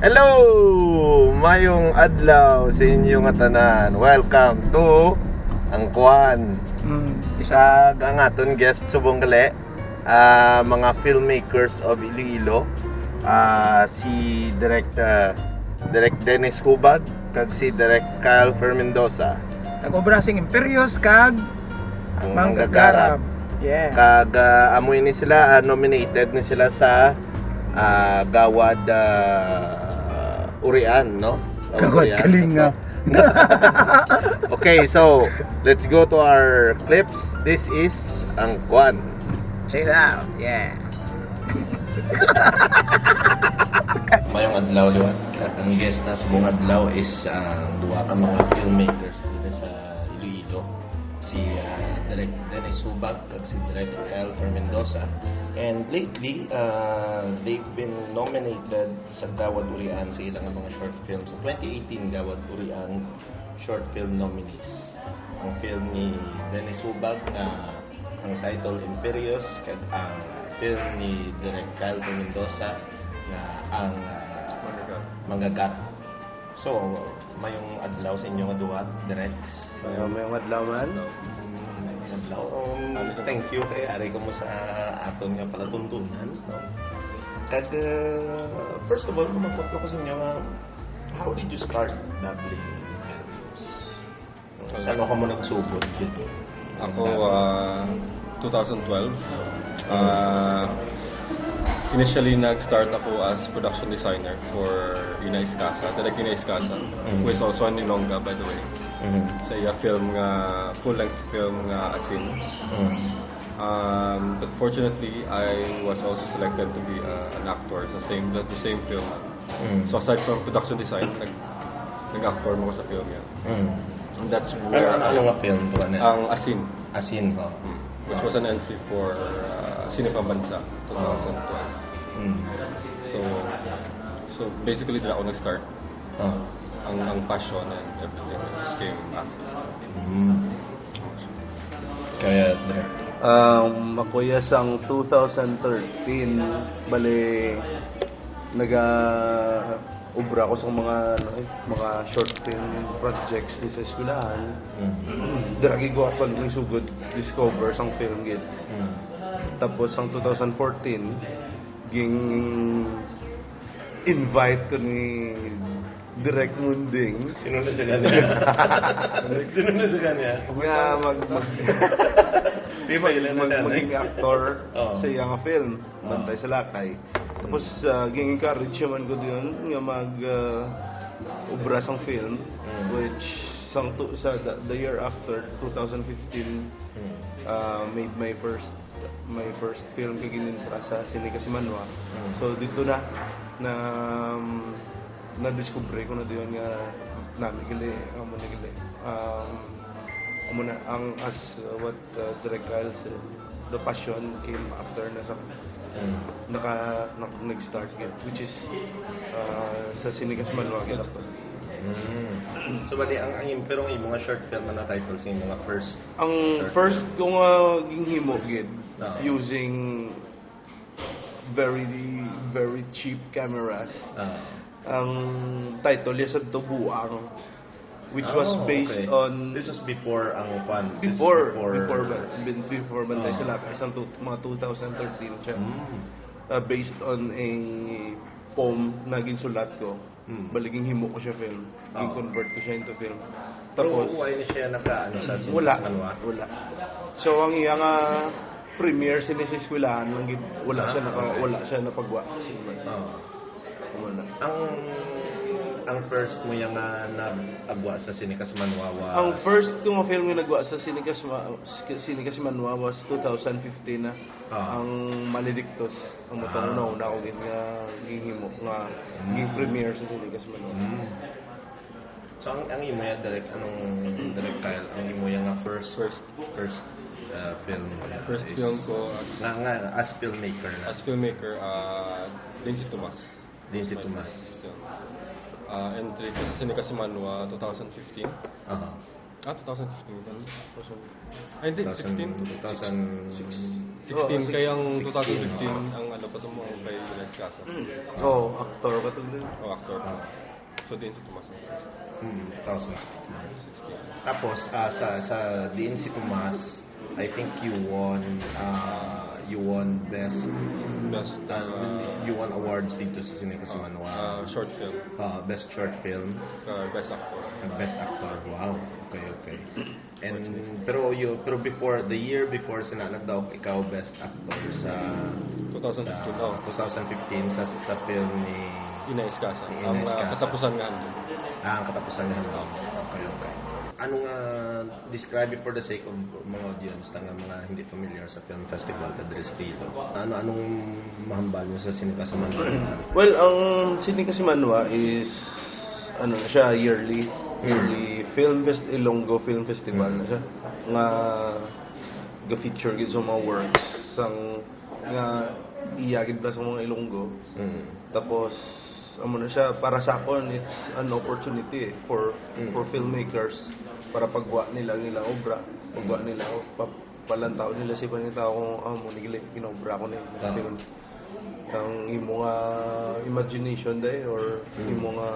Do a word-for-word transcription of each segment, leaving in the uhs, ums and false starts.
Hello! Mayong adlaw sa inyo nga tanan. Welcome to Ang Kwan. Mm, isa. Kag ang aton guest subong gali, ah, mga filmmakers of Iloilo, ah, si Direk, ah, Direk Dennis Hubag kag si Direk Kyle Fermendoza. Nag-obra sing Imperios kag Ang Manggagarab. Manggagarab. Yeah. Kag ah, amo ini sila, ah, nominated ni sila sa ah, Gawad ah, Urian, no? Gawad Urian, Kalinga. Sakto. Okay, so let's go to our clips. This is Ang Kwan. Check it out. Yeah. Mayong adlaw, liwat. At ang guest na subong adlaw is ang duha ka mga filmmakers dito sa Iloilo. Si ah, Direk Dennis Hubag kag si Direk Kyle Mendoza. And lately, ah, they've been nominated sa Gawad Urian sa ilang mga short film sa twenty eighteen Gawad Urian short film nominees. Ang film ni Dennis Hubag nga ang title Imperious, kag ang film ni Direk Kyle Mendoza nga ang ah, Manggagarab. So, mayong adlaw sa inyo nga duha, Direk. Mayong, mayong adlaw man. Mm, mayong adlaw. Um, thank you kay ari kamo sa aton nga palatuntunan, no? Kag, uh, first of all, kung magkutlo ko sa inyo nga, how did you start dabbling in films? Saan mo kamo nagsugod? Ako, ah, two thousand twelve. Ah, initially, nag-start ako as production designer for Ina Escasa, Direk Ina Escasa, who is also an Ilongga, by the way. Mhm. Sa iya film nga, full-length film nga Asin. Mhm. Um, but fortunately, I was also selected to be uh, an actor sa same the, the same film. Mhm. So aside from production design, nag nag-actor mo sa film niya. Mhm. And that's Ano, where ano, ano nga film to? Ano? Ang Asin, Asin, ho. which was an entry for uh, Cine Pambansa two thousand twelve. Mm. So so basically, dira ako nag-start. Oh. Ang ang passion and everything just came after. Mm. Kaya, Direk. Um, ako ya sang two thousand thirteen, bali, naga ubra ko sa mga, ano, eh, mga short film projects ni sa eskwelahan. Mm. Dira gid ko actually nagsugod discover sang film gid. Mm. Tapos sang two thousand fourteen, ging invite ko ni Direk Munding. Sino na siya gani? Sino na siya gani? Nga mag, mag, Di ba, ilan na mag, siya, maging Nick? Actor Oo. sa iyang film, Oo. Bantay sa Lakay. Tapos uh, ging-encourage man ko diyon nga mag uh, ubra sang film, Mm. which sang tu, sa the, the year after, two thousand fifteen, Mm. uh, made my first my first film kag ginintra sa Cine Kasimanwa. Mm. So dito na na um, nadiskubre ko na diyon nga nami gali, amo na gali. Um, amo na ang as uh, what uh, Direk Kyle said, the passion came after na sa Mm. naka, naka nag-start gid, which is uh, sa Cine Kasimanwa gid ako. Mm. So, bali, ang, ang, pero ang imo nga short film, ano title sa imo nga first? Ang first ko nga ginhimo gid Ah. using very very cheap cameras. Ah. Ang title niya sa Buang, which Oh, was based okay. on This was before ang kwan. This before before before ba- bin- before Bantay Ah. sa Lakay, sa tu- mga two thousand thirteen siya. Mm. Uh, based on a poem na ginsulat ko. Mm. Bali, ginhimo ko siya film. Ah. Gin-convert ko siya into film. Pero Tapos, wala ni siya naka, ano, sa wala. Manwa? Wala. So, ang iya nga premiere sini sa eskwelahan lang gid, wala siya Ah, naka, okay. wala siya napagwa. Oh. Wala. Ang ang first mo yung nga nag-agwa sa Cine Kasimanwa was Ang first ko nga film nga nagwa sa Cine Kasimanwa, Cine Kasimanwa was two thousand fifteen na. Ah. Ang Maledictus, ang Ah. matang una-una ko gid nga ginhimo nga gin-premiere sa Cine Kasimanwa. Mm. So, ang, ang imo yan, Direk, anong Direk Kyle, ang imo yan nga first, First. first uh, film mo yan First is- film ko as Nga, nga, as filmmaker na. as filmmaker, uh, Lindsay Tomas. Lindsay Tomas. Uh, entry ko sa Cine Kasimanwa two thousand fifteen. Aha. Ah, two thousand fifteen. Ay, hindi, sixteen. Two thousand, two thousand sixteen, kaya ang sixteen. Two thousand fifteen, ang ano pa to mo, kay Lex Casa. Oh, actor ba to? Oh, actor pa. So, din si Tomas. Hmm, two thousand sixteen. Tapos, ah, sa, sa diin si Tomas, I think you won, ah, you won best, Best, ah, ah, you won awards dito sa Sine Kasimanwa. Ah, short film. Ah, best short film, Ah, best actor. and best actor. Wow. Okay, okay. And pero you, pero before, the year before, sina nagdaog ikaw best actor sa Two thousand fifteen, sa oh. two thousand fifteen sa, sa film ni Ina Escasa. Ni Ang Ina ah, Escasa. Katapusan nga Handom. Ah, ang Katapusan nga Handom. Okay, okay. Ano nga, describe it for the sake of mga audience na nga mga hindi familiar sa film festival ta diri sa Iloilo. Ano, anong mahambal nyo sa Sine Kasimanwa? Well, ang Sine Kasimanwa is ano na siya, yearly yearly film fest Ilonggo Film Festival na siya, nga ga-feature gid sa mga works sang nga iya gid bala sa mga Ilonggo. Mm. Tapos amo na siya, para sa akon, it's an opportunity for Mm. for filmmakers para pagwa nila ang ilang obra, pagwa nila, pa, palantaw nila sa iban nga tawo kung amo ni ginobra ko ni Ah. film. Ang imo nga imagination day or Mm. imo nga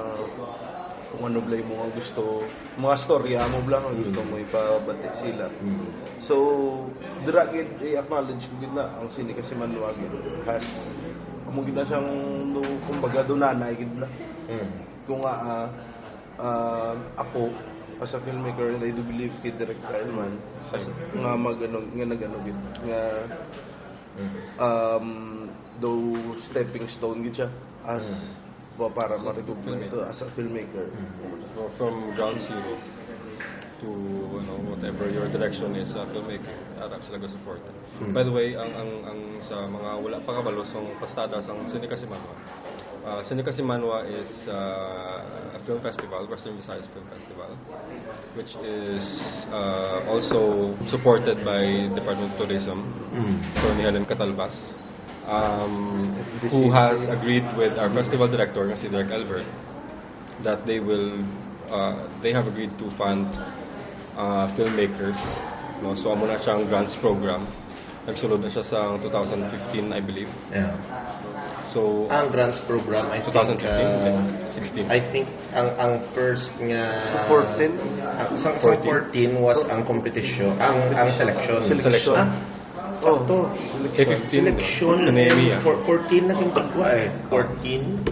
kung ano bala imo nga gusto, mga storya mo bala nga gusto Mm. mo ipabati sila. Mm. So, dira gid i-acknowledge ko gid na ang Sine Kasimanwa gid has amo gid na siyang do, kumbaga, dunanay gid na. Mm. Kung nga ah, ah, ako as a filmmaker, and I do believe kay Direk Kyle man as, nga magano, nga nagano gid nga Mm. um, do stepping stone gid siya as Mm. ba para As a ma-recognize filmmaker. as a filmmaker. So, from ground zero to, you know, whatever your direction is sa filmmaking, ara sila ga-support. Hmm. By the way, ang, ang, ang sa mga wala pa kabalo sa pastada sang Sine Kasimanwa. Uh, Sine Kasimanwa is uh, a film festival, Western Visayas Film Festival, which is uh, also supported by Department of Tourism, Mm. Attorney Helen Catalbas, um, who has agreed with our festival director, nga si Direk Albert, that they will, uh, they have agreed to fund uh, filmmakers. No? So, amo na siyang grants program. Nagsulod na siya sa two thousand fifteen, I believe. Yeah. So, Ang grants program, I think, two thousand fifteen, uh, sixteen. I think ang ang first nga Fourteen? Ang, sa, sa Fourteen. fourteen was ang competition, ang ang selection. Selection. Ah, Oh, sakto. Eh, fifteen, Selection. Nehemiah. For, fourteen na yung pagkuha eh. Fourteen.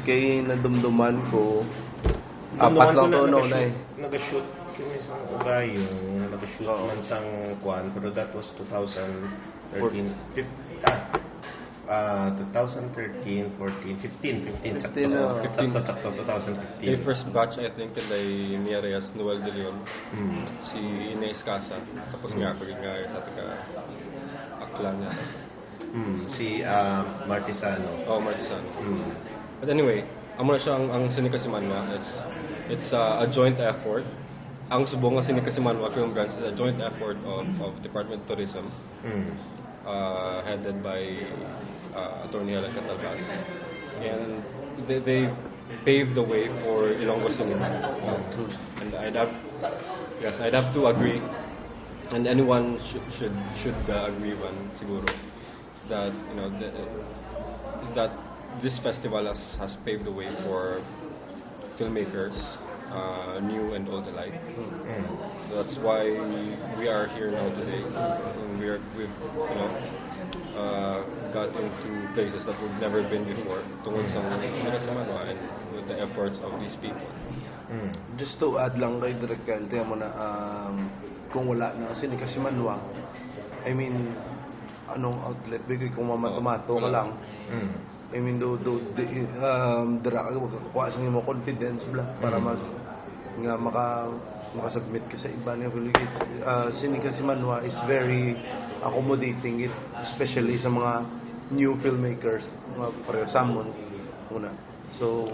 Kay nadumduman ko, apat lang to, no, na eh. Nag-shoot kami sa Ugayo, nag-shoot Oo. man sang kwan, pero that was two thousand thirteen, fif- ah, ah, two thousand thirteen, fourteen, fifteen, fifteen, sakto. Fifteen, oh. Sakto, sakto, two thousand fifteen. Yung first batch, I think, kay Mia Reyes, Noel De Leon, Hmm. si Ines Casa, tapos nga, pag nga sa taga Aklan niya. Hmm. Si ah, Martisano. Oh, Martisan. Hmm. But anyway, amo na siya ang, ang Sine Kasimanwa. It's, it's uh, a joint effort. Ang subong nga Sine Kasimanwa Film Grants is a joint effort of, of Department of Tourism, Hmm. uh, headed by uh, Attorney Helen Catalbas. And they, they paved the way for Ilonggo cinema. And I'd have, yes, I'd have to agree. And anyone should should should uh, agree man siguro that, you know, the, that this festival has, has paved the way for filmmakers, uh, new and old alike. Hmm. So that's why we are here now today. And we are, we've, you know, uh, got into places that we've never been before. Tungod sa mga Kasimanwa and with the efforts of these people. Hmm. Just to add lang kay Direk Kyle, tiyan mo na, um, kung wala na Sine Kasimanwa, I mean, anong outlet, bigay kung mamatomato ka lang. Hmm. I mean, do, do, di, um, dira ka makakuha sa imo confidence bla para mag nga maka makasubmit ka sa iba nga filmmakers. Uh, Sine Kasimanwa is very accommodating it, especially sa mga new filmmakers, mga pareho sa amon una. So,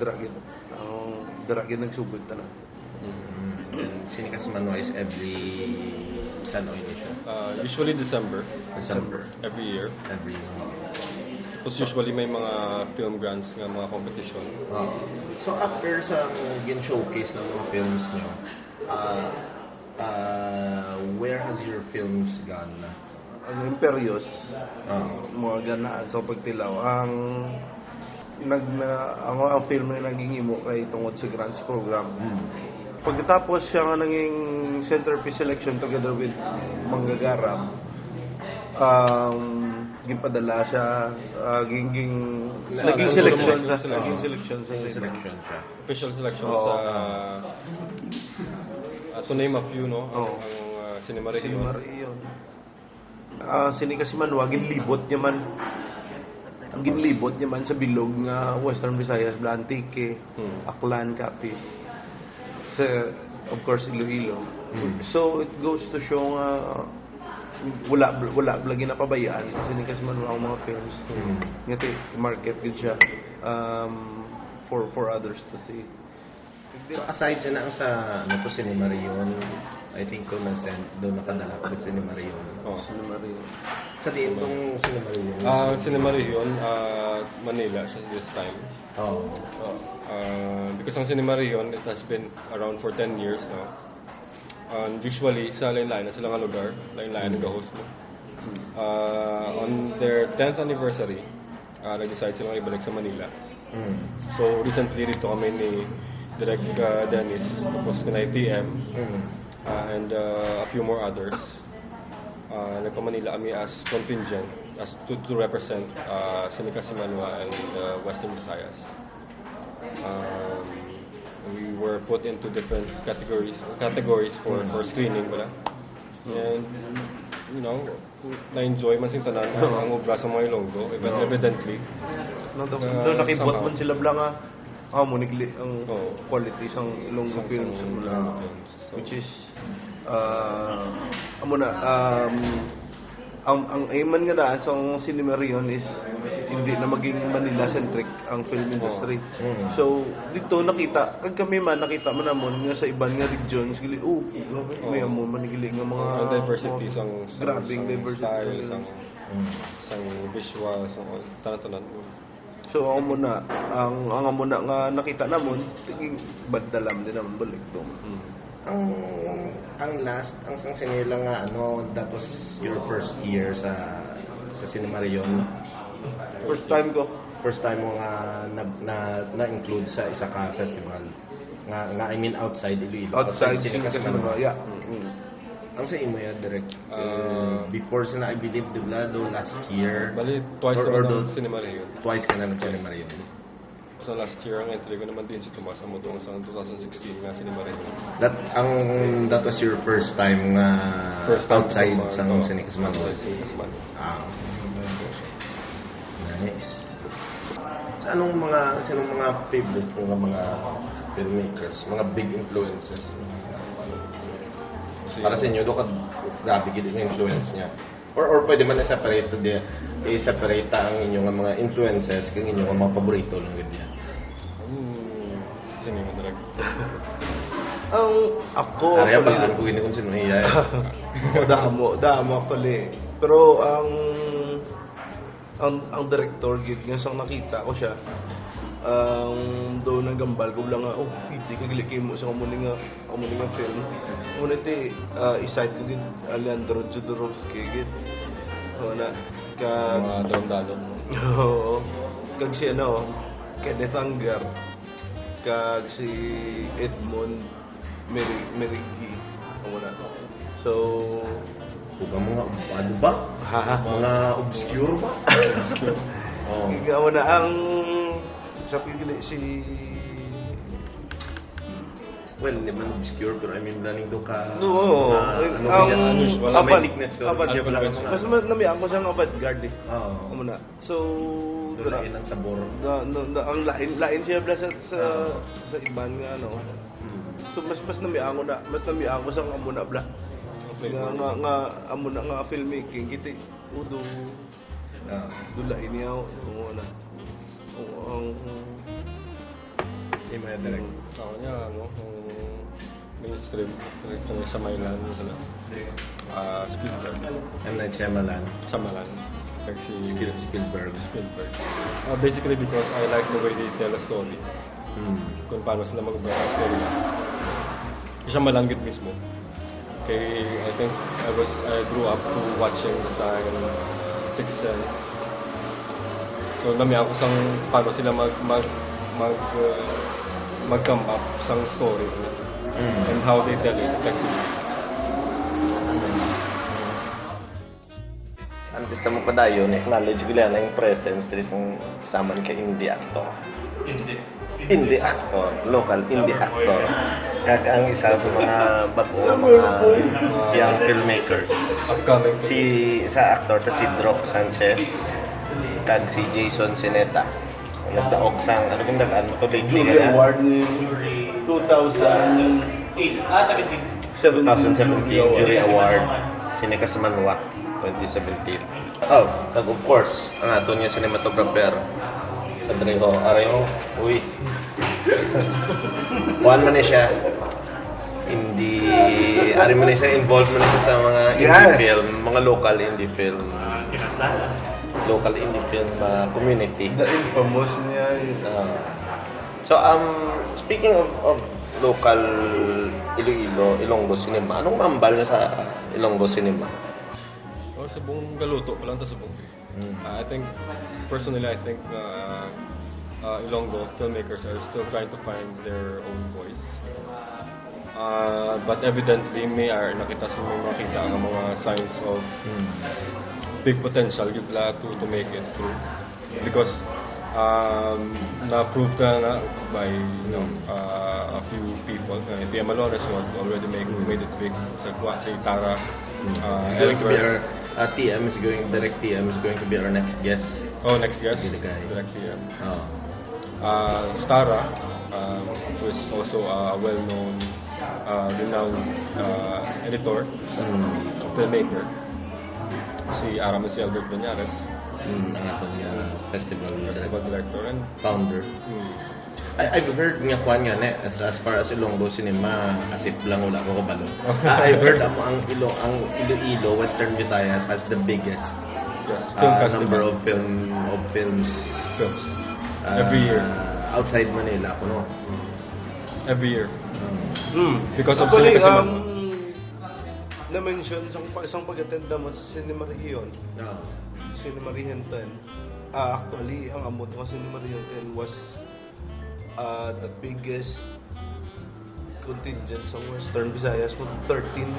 dira gid ang dira gid nagsugod tanan. Mm, and Sine Kasimanwa is every San Oy ni siya? Uh, usually December, December. Every year. Every Tapos usually may mga film grants nga mga competition. Oo. So after sa gin-showcase ng mga films nyo, ah, Uh, where has your films gone? Ang Imperious, Ah. mga ganaan sa pagtilaw. Ang nag na, ang, ang film na naging imo kay tungod sa grants program. Hmm. Pagkatapos siya nga naging centerpiece selection together with Manggagara, um, gipadala siya, ah, ging, ging, Na- naging na- selection na- siya. na- Naging selection siya. Naging Sa selection siya. Official selection Oo. Sa, uh, to name a few, no? Ang, Oo. ang uh, Cinema Region. Cinema Region. Ah, sini kasi man, wa, ginlibot niya man. Ang ginlibot niya man sa bilog nga Western Visayas, bala Antique, Hmm. Aklan, Capiz. Sa, of course, Iloilo. Hmm. So, it goes to show nga wala, wala lagi napabayaan. Sini kasi man, ang mga films. Hmm. Ngati, market gid siya, um, for, for others to see. So, aside sa nang sa, ano to, Cinema Region, I think to na-send, doon nakadala ko sa Cinema Region. Oh. Cinema Region. Sa diin tong Cinema Region? Ah, Cinema Region, ah, Manila siya this time. Oh. Oh. Ah, because ang Cinema Region, it has been around for ten years now. And usually, sa lain-lain na sila nga lugar, lain-lain ang host mo. Ah, on their tenth anniversary, ah, nag-decide sila nga ibalik sa Manila. Mm. So, recently, dito kami ni Direk uh, Dennis, tapos kina T M, Mm. uh, and uh, a few more others. Uh, nagpa-Manila kami as contingent as to, to represent uh, Sinikasimanwa and uh, Western Visayas. Um, we were put into different categories categories for, for screening pala. And, you know, na-enjoy man sing tanan ang obra sa mga Ilonggo, even Oo. evidently. No, do, Ah, do nakibot somehow. Man sila bala nga, ah, mo nigli ang Oo. quality sang Ilonggo Sang- films. sang Wala. Ilonggo films. So, Which is, uh, amo na, um, ang, ang aim man nga daan sa Cinema Region is hindi na maging Manila-centric ang film industry. Mm. So, dito nakita, kag kami man, nakita man namon nga sa iban nga regions, gili, oh, grabe, may Oo. amo man gili nga mga Ang diversity mga sang, sang, grabing sang diversity style, sa sang, Mm. sang visual, sang all, tanan-tanan. So, ang muna, ang, ang muna nga nakita namon, bad dalam din naman balik to. Mm. Ang ang last, ang sang sinila nga ano, that was your first year sa sa Cinema Region. First time ko. First time mo nga na, na, na-include sa isa ka festival. Nga, nga I mean outside Iloilo. Outside Cinecasmanoa. Cinecasmanoa, yeah. Mm-mm. Ang sa imo ya, Direk, Ah. before sila, I believe, di ba, do last year? Bali, twice Or- naman or ang do- Cinema Region. Twice ka na nag-Cinema Region. Sa last year, ang entry ko naman din si Tomas, amo tong sa two thousand sixteen nga Cinema Region. That, ang, that was your first time nga First time outside ko sa mag- Cinecasmanoa. Outside Cinecasmanoa. Ah. Nice. Sa anong mga, sa anong mga favorite mo nga mga filmmakers, mga big influences? Si- Para sa inyo, do ka, grabe gid ang influence niya. Or, or pwede man i-separate di, i-separate ta ang inyo nga mga influences kag inyo nga mga paborito lang gid niya. Hmm, sino yung talaga? Ang ako, Kaya actually, pag ko gini kung sino iya. Oh, damo, damo, actually. Pero ang ang ang director gid nga sang nakita ko siya, ang do nang gambal ko lang nga, oh, pwede ka gili kay mo sa amo ni nga, amo ni nga film. Amo na ti, ah, i-cite ko gid, Alejandro Jodorowsky gid. Amo na, kag Mga dalandalon. Oo. Kag si ano, Kenneth Anger. Kag si Edmond Meri- Merigi. Amo na. So, Kung ang mga, ano ba? Haha. Mga obscure ba? Oh. Amo na ang sa pili si Well, hindi man obscure, pero I mean, laning do ka. Oo, mga, eh, ano ang ba yan? unusual. avant- May signature. avant-, Ano ba lang mga- mas, mas namian ko sang avant-garde eh. Oo. Amo na. So, Doon lain ang sabor. na, na, na, ang lain, lain siya bala sa, sa, Oo. sa iban nga ano. Hmm. So, mas, mas namian ko na, mas namian ko sang amo na bala. Ang Nga, flavor. nga, nga, amo na nga filmmaking, kita, udo, Ah. dula ini ako, amo na. Ang, ang, Imo ya, Direk. Ako niya, ano, ang mainstream, sa Mailan, ano, ah, Spielberg. M. Night Shyamalan. Shyamalan. Kag si Spiel- Spielberg. Spielberg. Ah, basically because I like the way they tell a story. Hmm. Kung paano sila mag-, story. Si Shyamalan gid mismo. Okay, I think I was I grew up to watching the Sign, Sixth Sense. So nami ako sang paano sila mag mag mag uh, mag-come up sang story and how they tell it effectively. Antes ta mo padayon, acknowledge ko lang ang presence diri sang saman ka indie actor. Indie actor, local indie actor. Kag ang isa sa mga bago mga young filmmakers. Upcoming. Si sa actor ta si Drock Sanchez kag si Jason Sineta. Nagdaog sang ano kung dagaan mo to lately Jury kaya Award ni two thousand eight. Ah, seventeen. two thousand seventeen Jury Award. Sine ka sa Manwa, twenty seventeen. Oh, kag of course, ang aton nga cinematographer. Sa Dreho, Areho, uy. Kuan man ni siya. Hindi, ari man ni siya, involved man ni siya sa mga indie Yes. film, mga local indie film. Local indie film uh, community. The infamous niya. Ah. So, um, speaking of, of local Iloilo, Ilonggo cinema, anong mambal nga sa Ilonggo cinema? Oh, subong galuto pa lang ta subong. Uh, I think, personally, I think uh, uh, Ilonggo filmmakers are still trying to find their own voice. Uh, but evidently, may are nakita sa mga makita ang mga signs of big potential gyud la to, to make it through. Because um, na-prove na na by you know, uh, a few people. Uh, T M Alores who had already make, made it big sa kuha si Tara. Uh, It's going to be Elmer. Our uh, T M is going direct T M is going to be our next guest. Oh, next guest. Direct. Direct T M. Oh. Uh, Tara, uh, who is also a well-known, uh, renowned uh, editor, filmmaker. Si Ara man si Albert Bañares, Mm, ang aton nga festival festival director. Director, and Founder. mm, I, I've heard nga kwan nga ne, as, as far as Ilonggo cinema, asip lang wala ko kabalo. Ah, I've heard ang, ang Ilo ang Iloilo, Western Visayas has the biggest yes, film uh, festival. Number of film of films Films. uh, Every year. Outside Manila kuno. Every year. Hmm. Because of Actually, Cinema um, na-mention sa, sa pag-attend naman sa Cinema Region. Oh. Cinema Region ten. Ah, actually, ang amo nga Cinema Region ten was uh, the biggest contingent sa Western Visayas with thirteen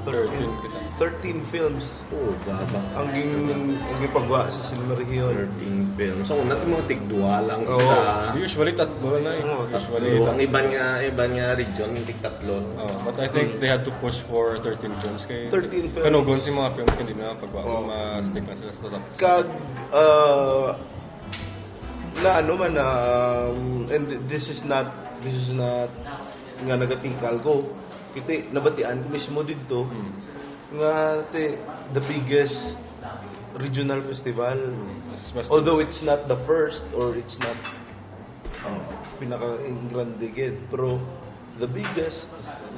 Thirteen kita. thirteen films Oh, baba. ang ging ang gipagwa sa Cinema Region. Thirteen films. So, una mga tigduwa lang Oo. sa Usually tatlo na eh. Oo, Usually Tatlo. tatlo. Ang iban nga, iban nga region, yung tig tatlo. Oh, but I think they had to push for thirteen films kay Thirteen films. Kanugon si mga films hindi na pagwa Oh. ma-stick na sila sa top. Kag uh, na ano man um, and this is not this is not nga nagatikal ko. Kasi nabatian ko mismo dito Hmm. nga te, the biggest regional festival. Mas- mas- Although it's not the first or it's not uh, pinaka grande gid, pero the biggest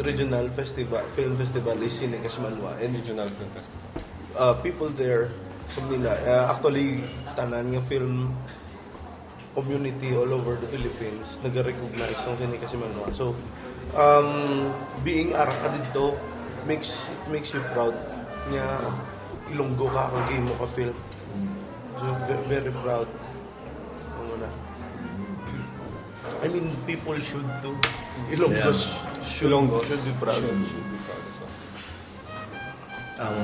regional festival, film festival is Cine Kasmanwa. And Regional Film Festival. uh, people there sa Manila, uh, actually, tanan nga film community all over the Philippines nag-recognize ng Cine Kasmanwa. So, um, being ara ka dito makes makes you proud nga Ilonggo ka kag imo ka film. So, ve- very proud. Ang una. I mean, people should do. Ilonggo Yeah. should, Ilonggo should be proud. Should, should be proud as well. Ang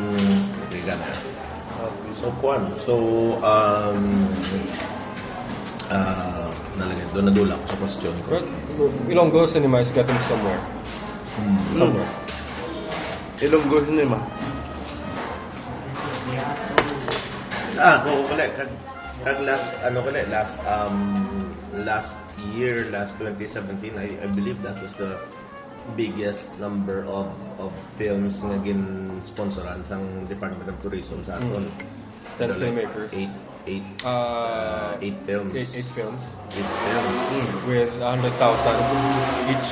okay ka na. Okay. So, kwan. So, um, ah, nalagay. Doon nadula ko sa question ko. But Ilonggo cinema is getting somewhere. Hmm. Somewhere. Ilonggo cinema. Ah, oo pala. Kag, kag last, ano pala, last, um, last year, last twenty seventeen, I, I believe that was the biggest number of of films nga gin-sponsoran sang Department of Tourism sa aton. Ten Like, filmmakers. Eight, eight, Uh, uh, eight films. Eight, eight films. Eight films. With a hundred thousand each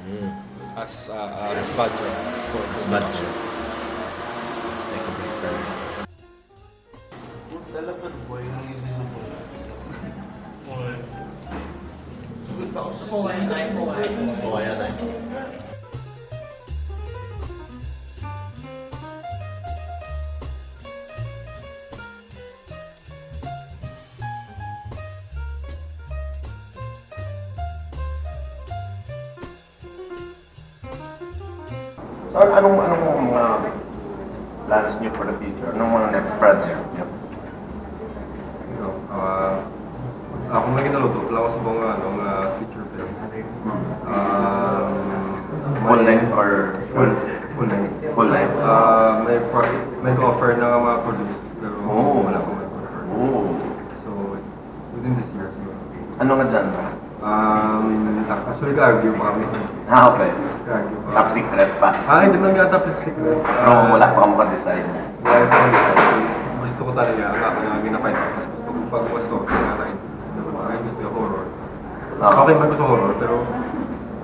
Mm. as uh, uh, as budget. As budget. Like a big film. Oh, ayan, ayan. So, anong, anong mga plans niyo for the future? Anong mga next project niyo? Ikaw, ah, ako may ginaluto pala ako sa mga, ano, mga feature film. Um, Full length or Full, full length. Full length? Ah, may pro- may offer na nga mga produce. Pero Oh. Wala pa may offer. Oh. So, within this year, siguro. Ano nga genre? Um, actually, ka-argue pa kami. Ah, okay. Ka-argue pa. Top secret pa. Ah, hindi man nga top secret. Pero wala pa ka makadecide. Wala pa kami. Gusto ko talaga, ang ako na ginafight ko. Gusto ko pag gusto ko na rin. Ano ba? Ay, gusto ko horror. Ah. Okay man ko sa horror, pero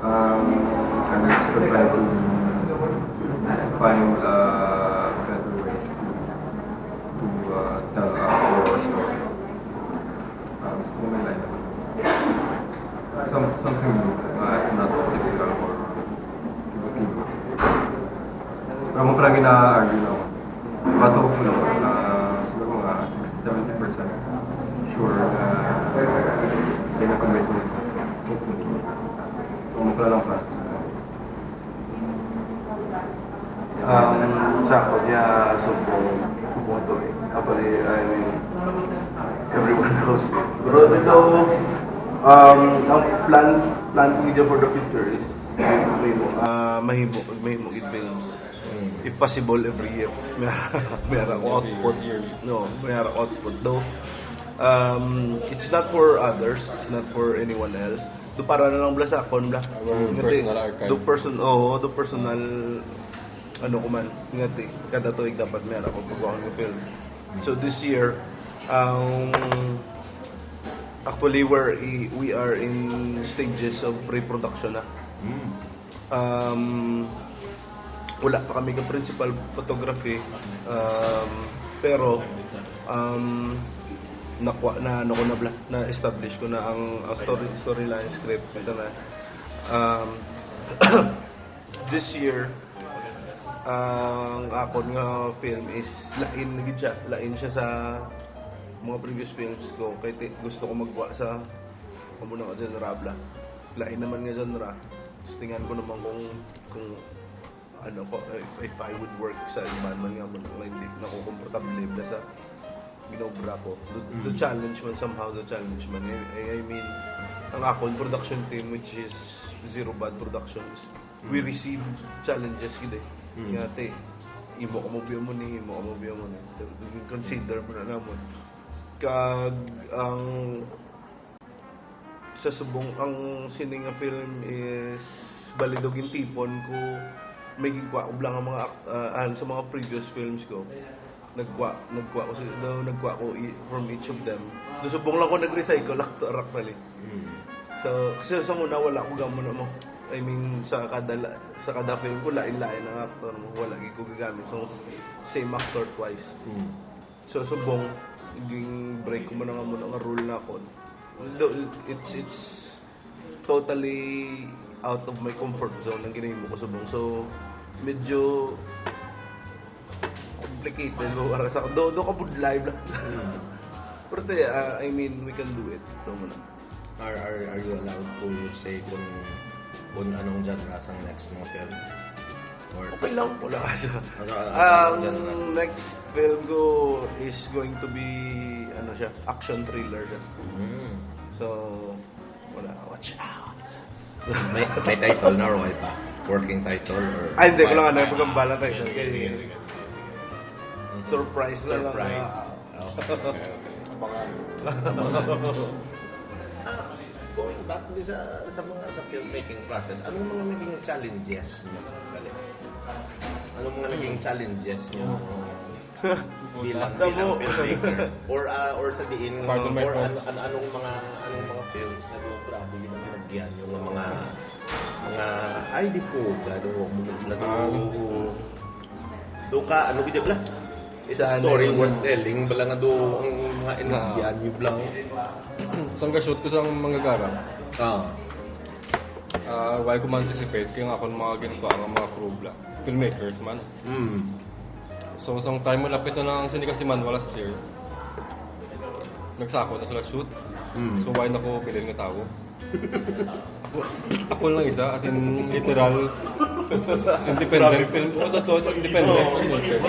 um, I'm still trying to find a better way to, to uh, tell a horror story. Um, gusto ko may line. Some, something new, uh, not typical horror. Pero mo pala gina-argue na ako. Bato ko po, uh, siguro mga sixty, seventy percent sure na may na-commit mo. Hopefully. So, mo pala lang practice. Um, sa ako niya, subong, subong to eh. Actually, I mean, everyone knows it. Pero dito, um, ang plan, plan ko dito for the future is, mahimo, ah, mahimo, mahimo gid films. If possible, every year. May, may ara ko output. No, may ara ko output. Though, um, it's not for others, it's not for anyone else. Do para na lang bala sa akon bala. Our Ngati, personal archive. Do person, oo, do personal, ano ko man. Ngati, kada tuig dapat may ara ko pagkuha ko films. So this year, um, actually we're i- we are in stages of pre-production na. Um, wala pa kami ka principal photography, um, pero um, nakuha na ano ko na bla- na establish ko na ang, ang story storyline script ito na. Um, this year ang akon nga film is lain na gid siya, lain siya sa mga previous films ko kay ti- gusto ko magwa sa amo na nga genre bla. Lain naman nga genre. Testingan ko naman kung kung ano ko, if, if I would work sa iban man nga mo na hindi na ko komportable na sa ginobra ko. The, the challenge man somehow, the challenge man. I, I, I mean, ang akon production team, which is Zero Bad Productions, we receive challenges gid eh. Nga te, imo ka mo biya mo ni, imo ka mo biya mo ni. So, consider mo na namon. Kag ang sa subong ang sini nga film is balido gintipon ko may gigwa ko lang ang mga act- ah, ah, sa mga previous films ko nagwa nagwa ko sa daw nagwa ko i- from each of them do subong lang ko nag-recycle actor actually so kasi sa una wala ko gamon mo I mean sa kada la- sa kada film ko lain-lain ang actor mo wala gid ko gagamit sa same actor twice So subong, ging break ko man nga muna nga rule na ako. Though it's it's totally out of my comfort zone ang ginahimo ko subong. So medyo complicated mo para sa do do ka budlay bla. Pero te, ah, I mean, we can do it. Ito mo na. Are, are, are you allowed to say kung, kung anong genre sang next mga film? Or Okay lang, wala ka siya. Ano, ano, Ang ano, ano, next film ko is going to be ano siya, action thriller siya. Mm. So, wala, watch out. May, may title na or wala pa? Working title or... Ay, hindi ko lang ano, pagkambala tayo. Sige, sige, sige. Surprise na lang. Surprise. Ah, Oh, okay, okay. Abangan. Ah, going back to sa, sa mga sa filmmaking process, anong mga naging challenges niyo? Anong mga naging challenges niyo bilang, bilang filmmaker? Or, ah, or sa diin, Pardon my or thoughts. an- an- anong mga anong mga films na doon grabe yung pinagyan yung mga mga ay di po gado mo na Ah. Doon ka, ano gid bla? It's a story worth telling. Bala nga do ang mga energy Ah. anyo bla. Sang ga-shoot ko sang Manggagara, Ah. ah, wala ko ma-anticipate kay ang akon mga ginkuha nga mga crew bla, filmmakers man. Mm. So sang time malapit na lang sini kasi man last year, nagsako na sila shoot. Mm. So wala na ko bilin nga tawo. Ako, ako lang isa, as in literal, Independent film. Ano to? Independent filmmaker.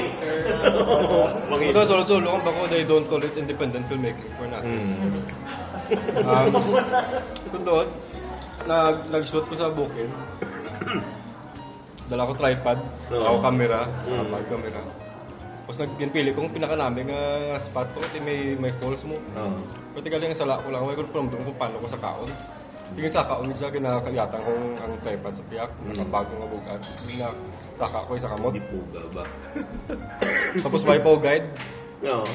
Ito, solo-solo ang bako, they don't call it independent filmmaking for nothing. Mm. Um, ito doon, nag, nag-shoot ko sa bukid. Dala ko tripod, Oo. ako camera, Mm. tripod camera. Tapos nag-, ginpili kong pinakanami nga spot to, kasi may, may falls mo. Oo. Pero tigaling sala ko lang, wala ko problem kung paano ko sakaon. Tingin sakaon siya, ginakayatan kong ang tripod sa piyak, Mm. nakabag nga bugat. Nga, saka ko, isa kamot. Di puga ba? Tapos may po guide. Oo.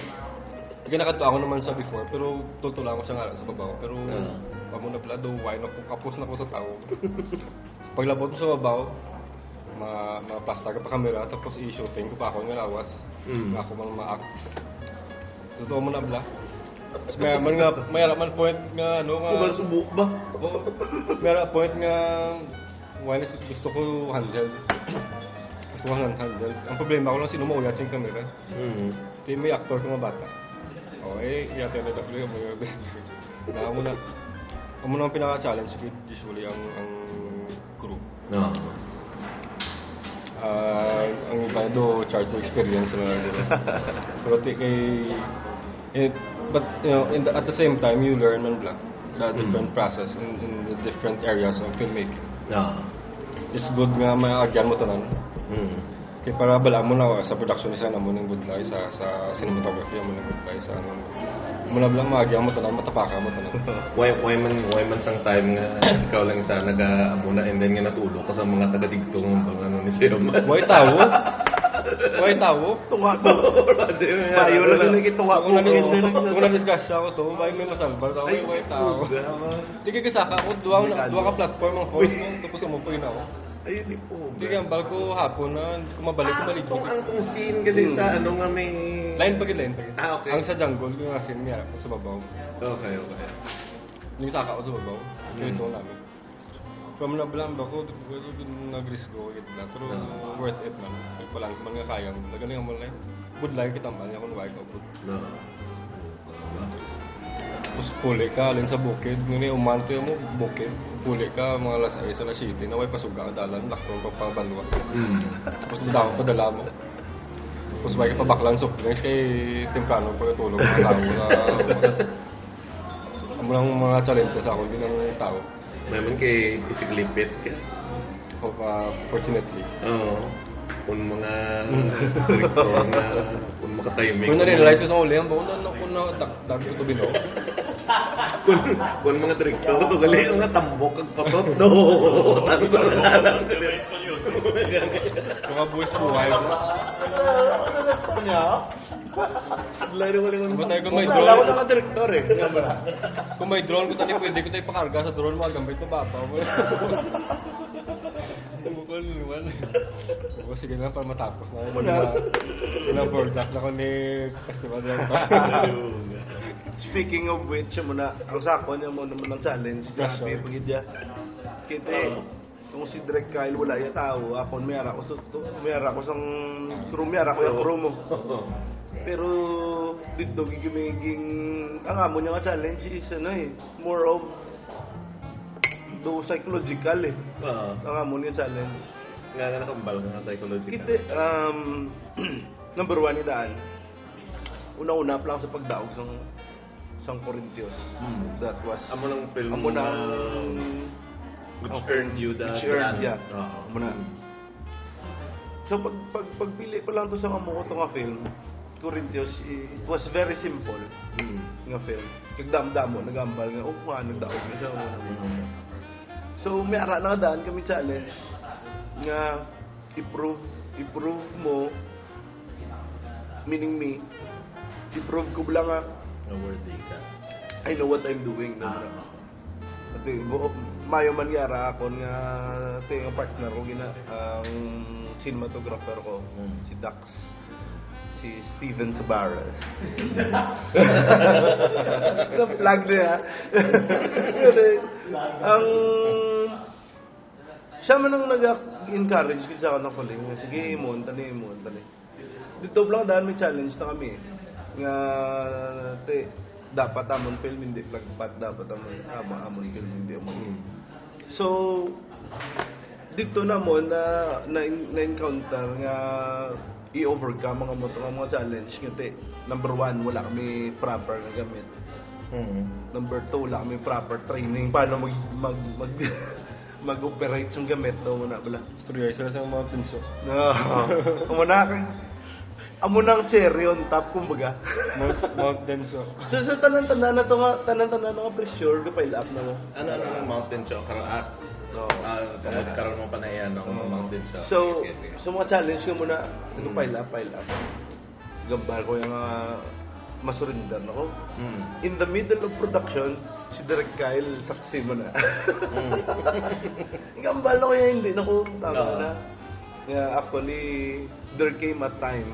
Ginakatuan ko naman siya before, pero tutulaan ko siya nga sa babaw. Pero Oo. amo na pala, do wine ako, kapos na ko sa tao. Paglabot mo sa babaw, ma mapasta ka pa kamera, tapos i-shooting ko pa ako nga lawas. Mm. Nga ako mang ma-act. Totoo mo na bala. May man nga, may ara man point nga ano nga. Kung masubo ba? Oh, may ara point nga wala, gusto ko handheld. Gusto ko handheld. Ang problema ko lang sino mauyat sing kamera. Mm. Di may actor ko nga bata. Oh, eh, iya tayo na W mo yun. Na amo na, amo na ang pinaka-challenge ko usually ang, ang crew. No. Ah, ang iba do charge of experience na nila. Pero ti kay, eh, but, you know, in the, at the same time, you learn man bla the Mm. different process in, in the different areas of filmmaking. No. It's good nga maagyan mo tanan. Mm. Kay para bala mo na sa production design amo ning budlay, sa sa cinematography amo ning budlay, sa ano. Muna bala maagyan mo tanan, matapaka mo tanan. Why, why man, why man sang time nga ikaw lang isa nag-aamuna and then nga natulo ka sa mga taga-digto nga mga ano ni siya man? Way tawo. Way tawo. Tunga ko. Kasi may Bayo ano lang lang. yung gituwa Kung ko. nag-, kung nag-discuss siya ako to, may may masalbar sa way tawo. Puga, man. Di kay kasaka ko, duwa, duwa ka platform ang host mo, tapos amo pa yun ako. Ayun, di po. Di kay ang bal ko hapon na, kung mabalik ko, maligid. Itong ang tong scene kasi sa ano nga may... Line pa gid, line pa gid. Ah, okay. Ang sa jungle, yung asin niya, sa babaw. Okay, okay. Yung saka ko sa babaw. Hmm. Ganito namin. From na blam ba ko, nagrisgo, gid na. Pero Ah. worth it man. Kaya palang man nga kaya mo. Nagaling mo lang. Budlay kita man, kung wala ka, bud. No. Tapos puli ka, alin sa bukid. Ngunit umanti mo, bukid. Puli ka, mga alas sais, alas siyete, na way pasuga ang dalan, lakton pa pabanwa. Mm. Tapos daw, padala mo. Tapos may kapabaklan soft drinks kay temprano pagkatulog mga tao na amo lang mga challenge sa akon din ang tao. May man kay isiklipit ka. Of, uh, fortunately. Oo. Kung mga director nga, kung makatiming. Kung na-realize ko sa uli, ang bako na, na, kung na, dag-, dag-, ito bino. Kung, kung mga director, ito gali nga tambok ang patot. No. Tanto na lang. Mga buwis buhay. Kanya? Lalo ko lang. Ba tayo kung may Wala ko drone? na ka-director eh. Kung may drone, kung tayo pwede ko tayo pakarga sa drone mo, gamit ko baba mo. Tumukol naman. O, sige na, para matapos na. Wala. Na-board na ako ni Festival Director. Speaking of which, mo na, ang sako niya mo naman ang challenge. Yes, Grabe, sir. pagidya. Kita eh, kung si Direk Kyle wala yung tao, ako may ara ko sa, to, may ara ko sang crew, may ara ko yung crew mo. Pero dito gigimiging, ang amo niya nga challenge is ano eh, more of do psychological eh. Oo. Ang amo niya challenge. Nga nga nakambal nga psychological. Kita, um, number one ni Daan. Una-una pa lang sa pagdaog sang sang Corintios. Hmm. That was Amo nang film amo na nga which earned you the which earned, grant. Yeah. Oo. Amo na. So pag, pag pagpili pa lang to sa amo ko to nga film, Corintios, i- it was very simple Hmm. nga film. Nagdamdamo, nagambal nga, oh, nga, nagdaog na siya. Hmm. So, may ara na daan kami challenge nga i-prove, i-prove mo, meaning me, i-prove ko lang nga Na worthy ka. I know what I'm doing. No? Ah. Ate, bu- mayo man yara ako nga ate, ang partner ko gina ang cinematographer ko, Mm. Si Dax, si Steven Tabares. Sa flag niya. Ang siya man ang nag-encourage ko sa akin ng kuling. Sige, imuon tani, imuon tani. Dito lang dahil may challenge na kami. Nga, te, dapat amon film, hindi plagpat, dapat amon, ama, amon film, hindi amon. So, Dito na mo na, na, na-encounter nga i-overcome ang mga, mga challenge. Kasi number one, wala kami proper nga gamit. Mm. Number two, wala kami proper training paano mag mag mag mag-operate yung gamit, no, muna bala. Istorya sila sa mga tunso. No. Amo na kay amo nang cherry on top, kumbaga. Mount, Mount Denso. So, sa tanan-tanan na to nga, tanan-tanan na nga pressure, ga-pile up na mo. Ano ano ang Mount Denso? Karon ah, No. ah, karon mo pa na yan ang Mount Denso. So, Sige, sige. so mga challenge nga muna, nag-pile up, pile up. Gambal ko yung uh, masurrender na ko. Mm. In the middle of production, si Direk Kyle, saksi mo na. Gambal na ko yung hindi na ko, tama Oo. na. Nga actually, there came a time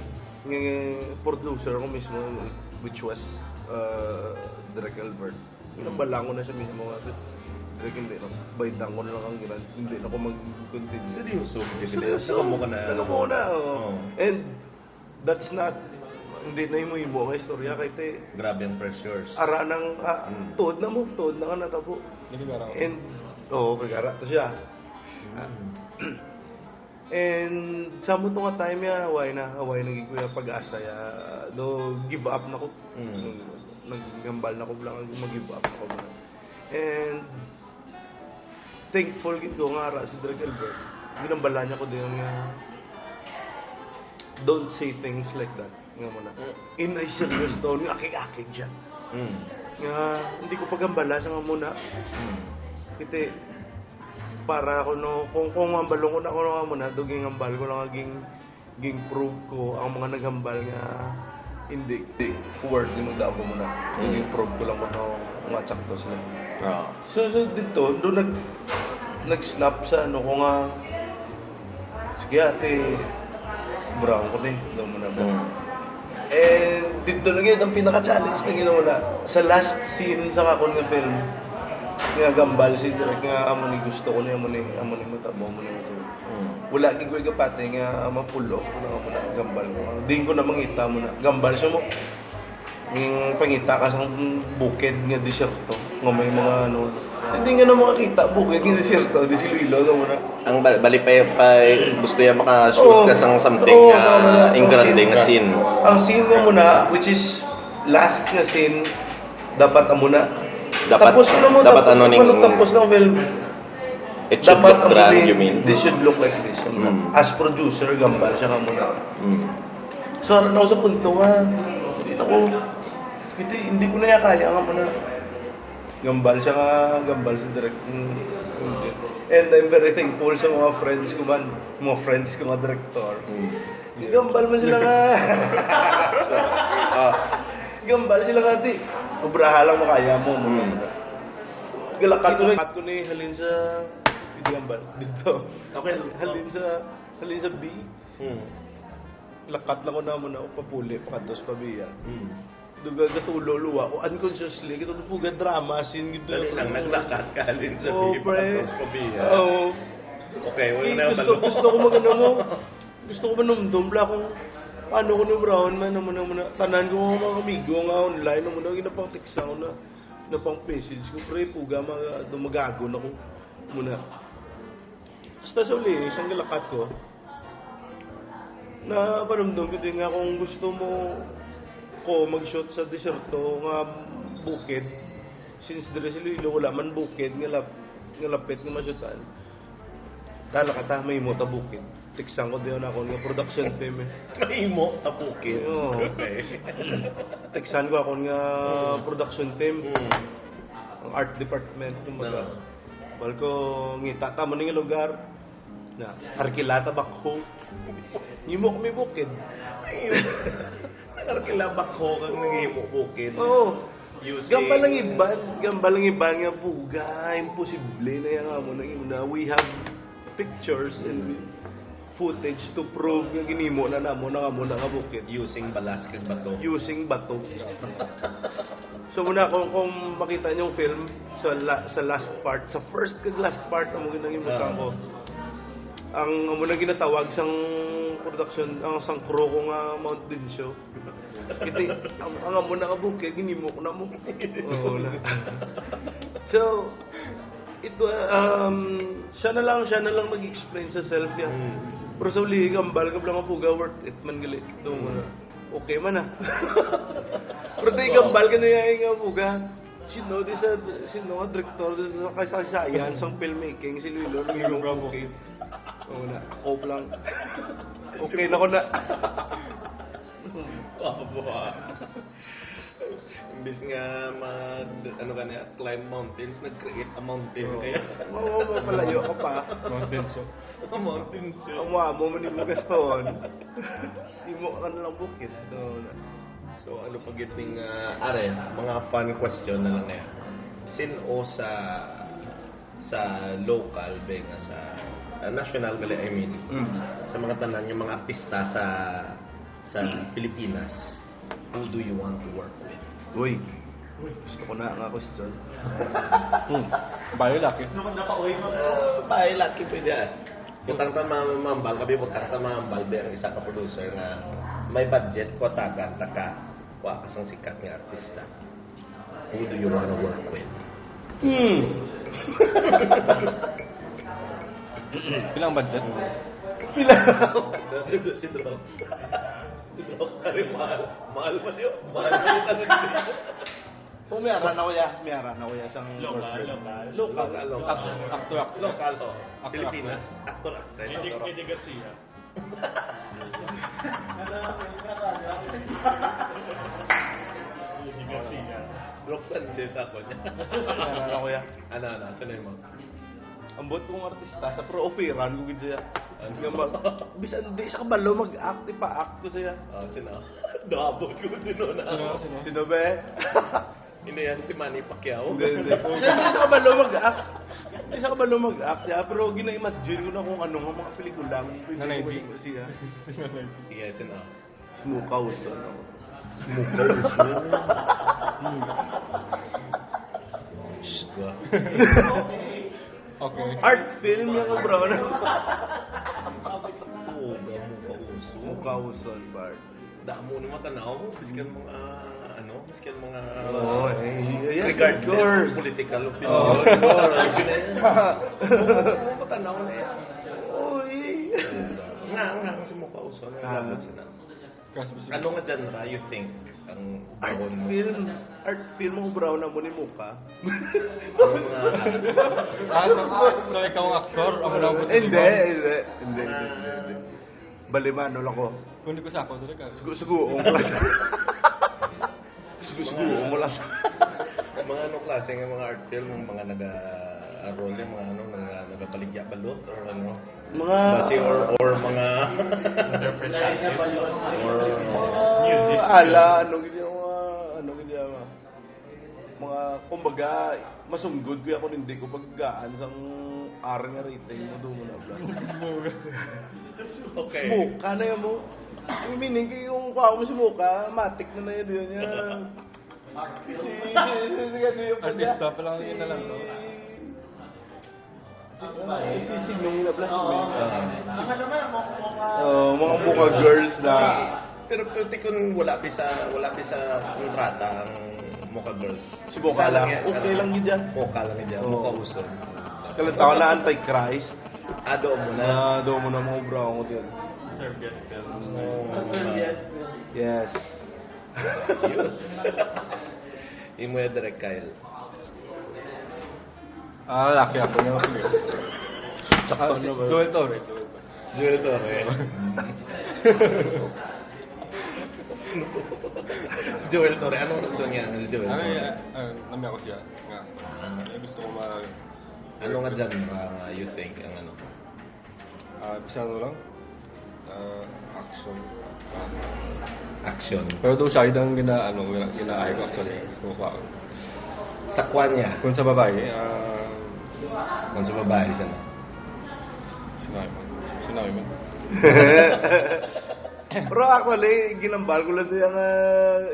nga producer ko mismo, which was uh, Direk Albert. Ginabalangon na siya mismo nga, "Direk, hindi na, baydan ko na lang ang ginan, hindi na ko mag-continue." Seryoso? Seryoso. Nagamo ka na. Nagamo na, oo. Oo. And that's not, hindi na himo-himo nga istorya kay te, Grabe ang pressures. ara nang, ah, Mm. tuod na mo, tuod na ka natabo. Nagigara ko. And, oo, kagara to siya. Ah. And sa mo to nga time ya, away na, away na gid ko yung pag-asa ya. No, give up na ko. Mm. Naghambal na ko lang, mag-give up na ko. And thankful gid ko nga ara si Direk Albert. Ginambala niya ko din nga, "Don't say things like that." Nga mo na. In a serious tone, nga akig-akig siya. Mm. Nga, hindi ko pagambala sa nga muna. Mm. Kiti, para ako no, kung, kung hambalon ko na ako nga muna, do ginghambal ko lang, ging, ging-prove ko ang mga naghambal nga hindi. Hindi, word ni magdaan ko muna. Mm. Ging-prove ko lang ko no, nga tsakto sila. Oo. So, so dito, do nag, nag-snap sa ano ko nga, "Sige ate, brown ko ni, do mo na ba?" Mm. And dito na gyud ang pinaka-challenge na ginawa na. Sa last scene sa akon nga film, nga gambal si Direk nga, "Amo ni gusto ko ni, amo ni, amo ni matabo, amo ni matabo." Mm. Wala gid ko ikapati nga ma-pull off ko na amo na gambal ko. Di ko na mangita mo na. Gambal siya mo. Yung pangita ka sa bukid nga disyerto, nga may mga ano. Hindi nga na makakita, bukid nga disyerto, di si Iloilo, amo na. Ang bal- bali pa, pa gusto niya makashoot Oo. Ka sang something Oo, nga sa mga- sa engranding nga scene. Scene. Ang scene nga muna, which is last nga scene, dapat amo na. Dapat- tapos na mo, dapat tapos ano na ning- mo, tapos ng film. It should Dapat look ang grand, huli, you mean? This should look like this. Mm. As producer, gambal siya nga muna. Mm. So, ano na ako sa punto nga, hindi na ko, hindi, hindi ko na niya kaya nga muna. Gambal siya nga, gambal sa direct. Mm. And I'm very thankful sa mga friends ko man, mga friends ko nga director. Mm. Gambal man sila nga. Ah, Gambal sila nga, di. Obraha lang makaya mo. Mm. Galakat ko na. Galakat ko na halin sa, hindi gambal. Dito. Okay. Halin sa, halin sa B. mm. Lakat lang ko na mo na, papuli, pakatos, pabiya. Mm. Duga gatulo, luwa ko, unconsciously, kita po drama scene gito. Dali lang, naglakat ka halin sa Oo, B, pre. Pakatos, pabiya. Oo. Okay, wala Eh, na gusto, balo. gusto ko magano mo. Gusto ko manumdum bla kung paano ko ni Brown man, naman, naman, tanan ko mga amigo nga online, naman, ginapang text ako na, ginapang message ko, pre, puga, mag, dumagagon ako muna. Basta sa uli, isang galakat ko, na panumdum ko din nga kung gusto mo ko mag-shoot sa disyerto nga bukid, since diri sa Iloilo wala man bukid nga, lap, nga lapit nga masyutan. Tala ka ta, may mo ta bukid. Tiksan ko din ako nga production team eh. Imo, tapukin. Oo. Okay. Tiksan ko ako nga production team. Mm. Ang art department, kumbaga. Oo. Bal ko, ngita ta mo ning lugar. Na, arkilata ba ko? Himo kami bukid. Arkila ba ko kang nanghimo bukid? Oo. Using- Gambal lang iban, gambal lang iban nga puga, imposible na yan nga mo nang imo na. We have pictures and footage to prove nga ginimo na namo na nga mo na nga bukid. Using balas kag bato. Using bato. So muna, kung, kung makita niyo yung film, sa, la, sa last part, sa first kag last part, amo ginangimutan Ah. ko. Ang amo na ginatawag sang production, ang sang crew ko nga Mount Denso. Kiti, ang, ang amo na nga bukid, ginimo ko na mo. Oo na. So, Ito, um, siya na lang, siya na lang mag-explain sa self niya. Pero sa uli, gambal ka lang ang buga, worth it man gali. Ito, okay man ah. Pero di gambal ka na yung nga buga. Sino di sa, sino nga director di sa kasaysayan sa filmmaking, si Lilo, Lilo Bravo. Okay. Oo na, ako lang. Okay na ko na. Abo ah. Imbis nga mag, ano ka niya, climb mountains, nag-create a mountain kaya. Oo, mapalayo ka pa. Mountain show. A mountain show. Ang mukha mo, manibugas doon. Imo ka na lang bukid. So, So ano pa gid ning ah, are, mga fun question na lang eh. Sin-o sa sa local be nga sa ah, national gali, I mean, Mm. sa mga tanan yung mga artista sa sa Pilipinas, who do you want to work with? Uy, gusto ko na nga question. Hmm. Bayo laki. Ah, bahay laki pwede ah. Butang ta ma- mambal kami, butang ta mambal be ang isa ka producer nga may budget ko tagan ta ka, wa ka sang sikat nga artista. Who do you wanna work with? Hmm. Pilang budget? Pila? Si, si Drox. Si Drox, pare, mahal. Mahal man yun. Mahal man yun. Kung may ara na kuya, may ara na kuya sang Lokal, worker. lokal. Lokal. Lokal, lokal. Actor, actor. Lokal to. Actor, Pilipinas. Actor, actress. Eddie, Actor. Eddie Garcia. Eddie Garcia. Drox Sanchez ako niya. May ara na kuya. Ano, ano? Sino yung mga? Ambot kong artista sa pro operan ko gid siya. Nga mag, bisan di sa kabalo mag-act, ipa-act ko siya. Oh, sino? Double ko sino na. Sino? Sino? Sino ba eh? Hindi yan si Manny Pacquiao. Hindi, hindi. Siya di sa kabalo mag-act. Di sa kabalo mag-act siya, pero gina-imagine ko na kung ano nga mga pelikula ang pwede Nanay ko G. siya. Sige, sino? Smokehouse, ano? Smokehouse. Okay. Art film yung bro, no? Oo, gamo ka uso. Smokehouse, part. Damo ni matanaw, miskin mga, ano, miskin mga Oo, eh, yes, of regardless course. Ng political Oo, opinion. of course. Oo, matanaw na yan. Uy. Nga, nga, si Smokehouse, ano, Ah. dapat sila. Kaso Ano nga genre you think ang Art baon mo? Film. Art film mo, bro, na mo ni Muka. Ang mga Ah, so, so ikaw ang aktor? Ang mga Hindi, hindi. Hindi, hindi, hindi, hindi. Balimano lang ko. Kung di ko sa ako, talaga. Sugo-sugo ko lang. Sugo-sugo ko lang. Mga ano klase nga mga art film, mga naga-role, mga ano, mga nagabaligya balot or ano? Mga Basi or, or mga Interpretative. or Mga ala, ano gid yung mga, ano gid yung mga, mga, kumbaga, masunggod ko ako, hindi ko paggaan sang R nga rating mo, doon mo na, bro. Okay. Smoke ka na yun mo. Yung meaning, yung kuha mo smoke ka, matik na na yun, yun yan. Si, si, si, si, ano yung Artista pa lang yun na lang, no? Si, si, si Ming na pala, si Ming. Ang ano man, mo, mo, Oh, mga Muka girls na. Pero pwerte kung wala pa sa, wala pa sa kontrata ang Muka Girls. Si Muka lang. Isa yan, Okay lang yun dyan. Muka lang yun dyan. Oo. Muka uso. Kalantaw na antichrist. Ado mo na. Ah, doon mo na mga bro ako dyan. Serbian films. Oo. Yes. Yes. Imo ya direct, Kyle. Ah, laki ako na. Tsaka ano ba? Joel Torre. Joel Torre. Joel Torre. Si Joel Torre. Anong gusto niya? Si Joel Ano Torre. yan? Ah, nami ako siya. Nga. Eh, gusto ko ma... Ano nga genre nga you think ang ano? Ah, bisan ano lang? Ah, action. Action. Pero doon siya, ang gina, ano, gina, gina-eye ko action eh. Gusto ko pa. Sa kwan niya. Kung sa babae, ah, Kung sa babae, sana. Sinabi mo. Sinabi mo. Pero actually, ginambal ko lang siya nga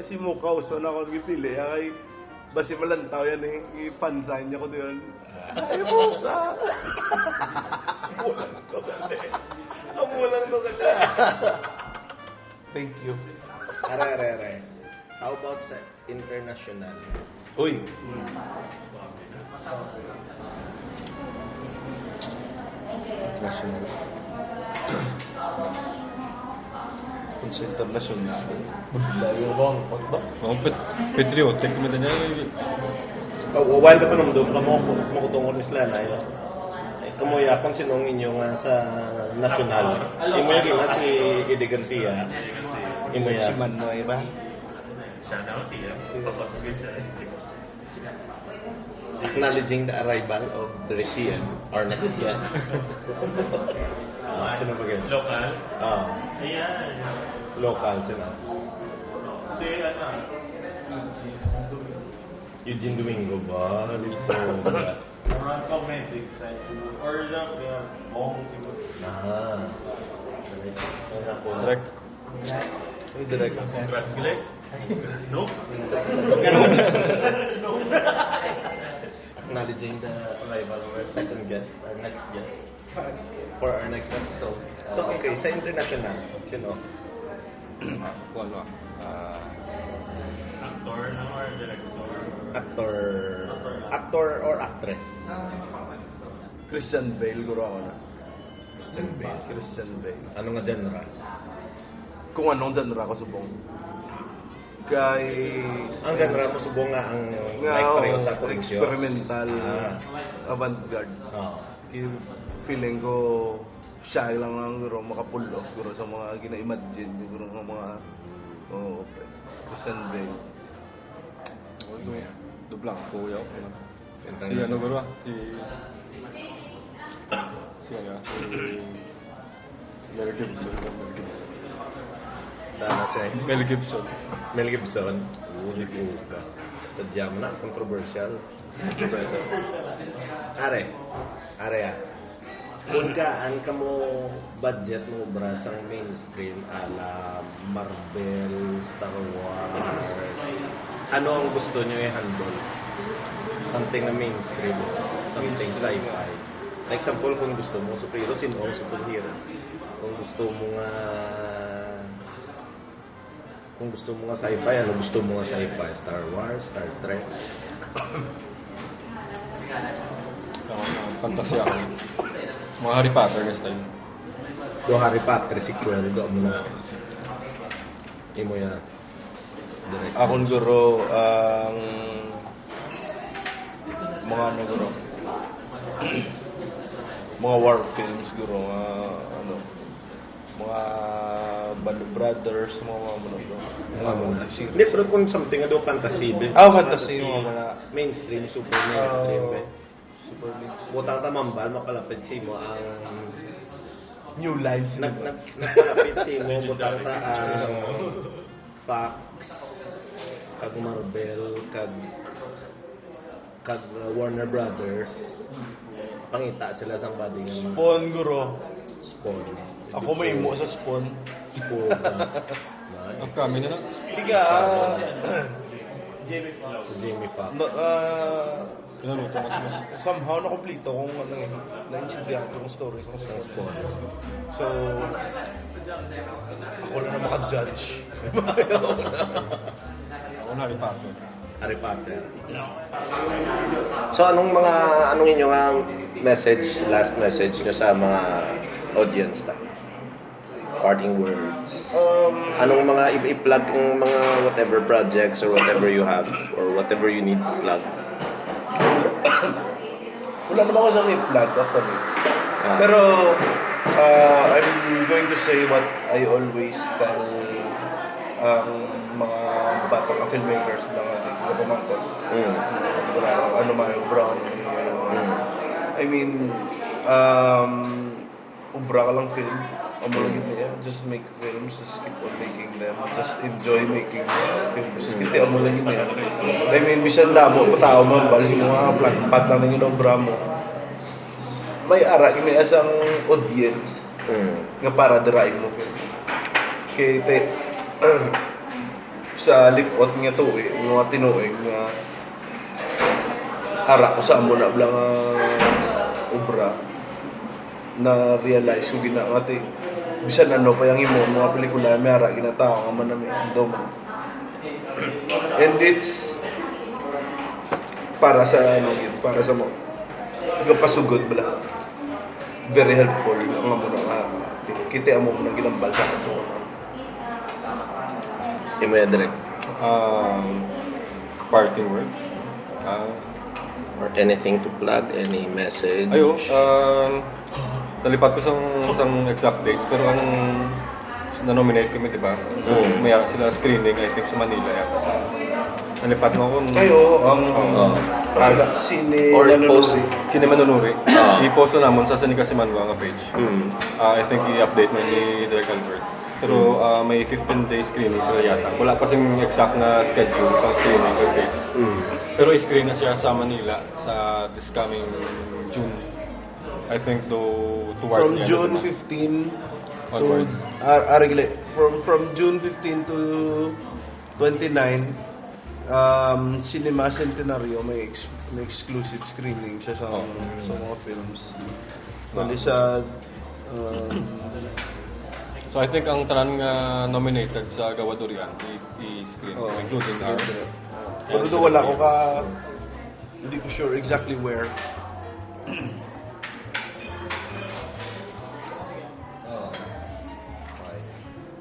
si Muka, uso na ako gipili. Ay, basi malantaw yan eh. I-fansign niya ko doon. Ay, Muka! Amo lang to kasi. Thank you. Are, are, are. How about sa international? Uy! National. Kung sa international. Layo ba ang pagba? Mga pet-, patriotic man din yan. Oh, while ka pa nung doon, kamo, kamo kutungod ni sila na yun. Eh, kamo yapon, sino ang inyo nga sa national? Imo yung nga si Eddie Garcia. Imo ya. Si Manoy ba? Siya na, tiyan. Papatugin siya. Acknowledging the arrival of the Retian, our next guest. Ah, sino ba yun? Local? Ah. Ayan. Local, sino? Si, ano? Eugene Domingo ba? Dito. Around comedy side. Or the, uh, Bong, siguro. Ah. Direct. Uy, direct. Congrats, Greg. No? Acknowledging the arrival of our second guest, our next guest, for our next episode. So, okay, sa international, sino? Kuwan mo. Ah, Actor na or director? Actor. Actor or actress? Christian Bale, guro ako na. Christian Bale. Christian Bale. Ano nga genre? Kung anong genre ko subong. Kay Ang genre mo subong nga ang nga, like, pareho sa oh, action. Experimental, ah, avant-garde. Oh. Kay feeling ko siya lang ang guro makapulo guro sa mga gina-imagine guro nga mga, oh, Christian Bale. Ano, dublang ko yaw. Si ano, guro? Si, si ano, si Mel Gibson, Mel Gibson. Sana siya. Mel Gibson. Mel Gibson. Uli ko ka. Sadya mo na, controversial. Are. Are, ah. Kung kaan kamo budget mo obra sang mainstream, ala Marvel, Star Wars, ano ang gusto nyo i-handle? Something na mainstream, something sci-fi. Like example, kung gusto mo superhero, sino ang superhero? Kung gusto mo nga Kung gusto mo nga sci-fi, ano gusto mo nga sci-fi? Star Wars, Star Trek? Ako, ah, fantasy ako. Mga Harry Potter nga style. Do Harry Potter sequel, do mo na. Imo ya. Direct. Akon guro ang mga ano guro. Mga war films guro, mga ano. Mga Band of Brothers, mga, mga, mga, mga, mga, mga series. Hindi, pero kung something nga do fantasy, be. Ah, fantasy, mga, mga mainstream, super mainstream, ah, be. Super mainstream. Butang ta mambal, mapalapit sa imo ang New Line Cinema. Nag-, nag-, nagpalapit sa imo, butang ta ang Fox, kag Marvel, kag kag, uh, Warner Brothers, pangita sila sang body nga mga Spawn, guro. Spawn. Ako may imo sa Spawn. Spawn. Nice. Ang kami na lang. Ika, ah, Jamie Foxx. Si Jamie Foxx. No, ah, Ano, Thomas, mas somehow nakumplito kung ano eh, naintindihan ko yung story sa Sa Spawn. Spawn. So, ako na na maka-judge. Ako na, Harry Potter. Harry Potter. So, anong mga, anong inyo nga message, last message nyo sa mga audience ta? Parting words. Um, Anong mga i-, i-plug ang mga whatever projects or whatever you have or whatever you need to plug? Wala naman ako sa i-plug, actually. Ah. Pero, uh, I'm going to say what I always tell ang mga bata nga filmmakers, mga kapamangkot. Mm. Ano man, Brown. Mm. I mean, um, obra ka lang film. Amo lang yun niya. Just make films, just keep on making them. Just enjoy making films. Mm. Kaya amo lang yun niya. I mean, bisan damo pa tao man, bali mo nga, flat pat lang yung obra mo. May ara, may asang audience Mm. nga para dirain mo film. Kay te, sa lipot nga tuig, mga tinuig nga ara ko sa amo na bala nga obra, na-realize ko gina nga ti, bisan ano pa yung imo mga pelikula, may ara ginatawa nga man nami, do man. And it's para sa, ano yun, para sa mo, gapasugod bala. Very helpful ang amo na nga, kita mo nang ginambal sa ato. Imo ya, Direk. Um, parting words. Ah, Or anything to plug, any message? Ayo, um, nalipat ko sang, sang exact dates, pero ang na-nominate kami, di ba? So, Mm. may sila screening, I think, sa Manila yata. So, nalipat mo kung Kayo, ang Oh. ah, sine Or nanunuri. post. Sine manunuri. Ah. I-post na namon sa Sine Kasi Manwa nga page. Mm. Ah, I think i-update mo ni Direk Albert. Pero ah, may fifteen day screening sila yata. Wala pa sing exact na schedule sa screening or dates. Mm. Pero i-screen na siya sa Manila sa this coming June. I think do towards From the end June of the month. fifteen to Onwards. ah, ah, regular. From from June fifteen to twenty-nine, um, Cinema Centenario may ex- may exclusive screening siya sa Oh. sa mga films. Bali sa um, So I think ang tanan nga nominated sa Gawad Orian, i- i-screen, Oh. including ours. Pero do wala ko ka hindi ko sure exactly where.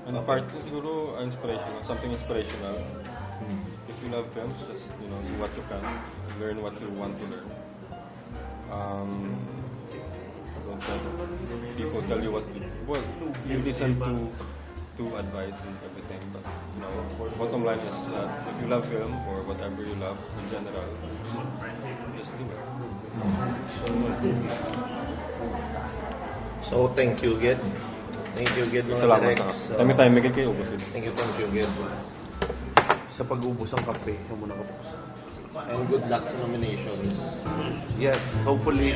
And part two siguro, uh, inspirational, something inspirational. If you love films, just, you know, do what you can, learn what you want to learn. Um, don't let people tell you what to do. Well, you listen to to advice and everything, but you know, bottom line is that if you love film or whatever you love in general, just do it. So, thank you again. Thank you again, mga Salamat Direk. sa So, time time kay ubos yun. Thank you, thank you again. Sa pag-ubos ang kape, yung muna ko. And good luck sa nominations. Yes, hopefully